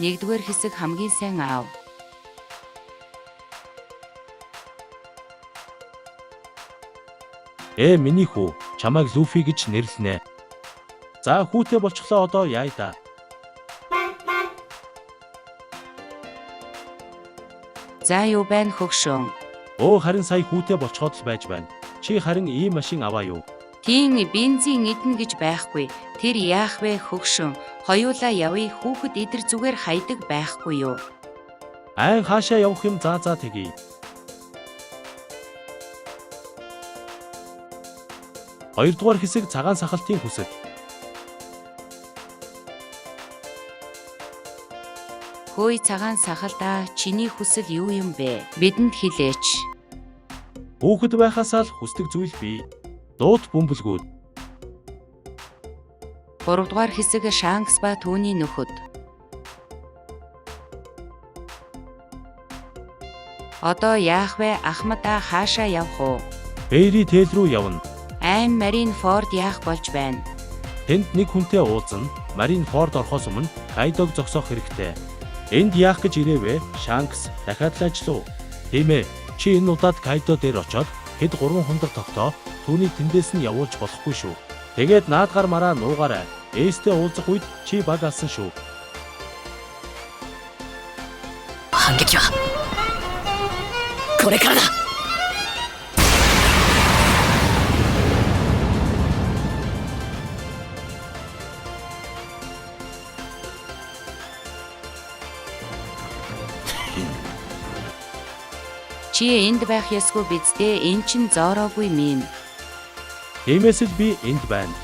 Нэгдүгээр хэсэг хамгийн сайн аав. Ээ миний хүү, чамайг Луфи гэж нэрлэнэ. За хүүтэй болчихлоо одоо яая да. За юу байна хөгшөөн? Өө харин сая хүүтэй болцоход л байж байна. Чи харин ийм машин аваа юу? Тийм бензин идэнэ гэж байхгүй. Тэр яах вэ хөгшөөн? Хоёулаа явъя хүүхэд идэр зүгээр хайдаг байхгүй юу? Айн хаашаа явах юм заа заа тэгье. Хоёрдугаар хэсэг цагаан сахалтын хүсэл. Хөөе цагаан сахалдаа чиний хүсэл юу юм бэ? Бидэнд хэлээч. Хүүхэд байхасаа л хүсдэг зүйл бий. Дуут бөмбөлгүүд. Гуравдугаар хэсэг Шанкс ба түүний нөхөд. Одоо яах вэ? Ахмадаа хаашаа явах уу? Фэйри Тэл рүү явна. Айн Марин Форд яах болж байна? Тэнд нэг хүнтэй уулзна. Марин Форд орохоос өмнө Кайдог зогсоох хэрэгтэй. Энд яах гэж ирээвэ? Шанкс дахиад л ажил уу? Тийм ээ. Чи энэ удаад Кайдо дээр очоод хэд гурван хундаг тогтоо түүнийг тэндээс нь явуулж болохгүй шүү. Тэгээд наадгаар мараа нуугаарай. Эстэй уулзах үед чи баг алсан шүү. 反撃はこれからだ。 Чи энд байх ёсгүй биз дээ? Эн чинь зороогүй юм. Тиймээс л би энд байна.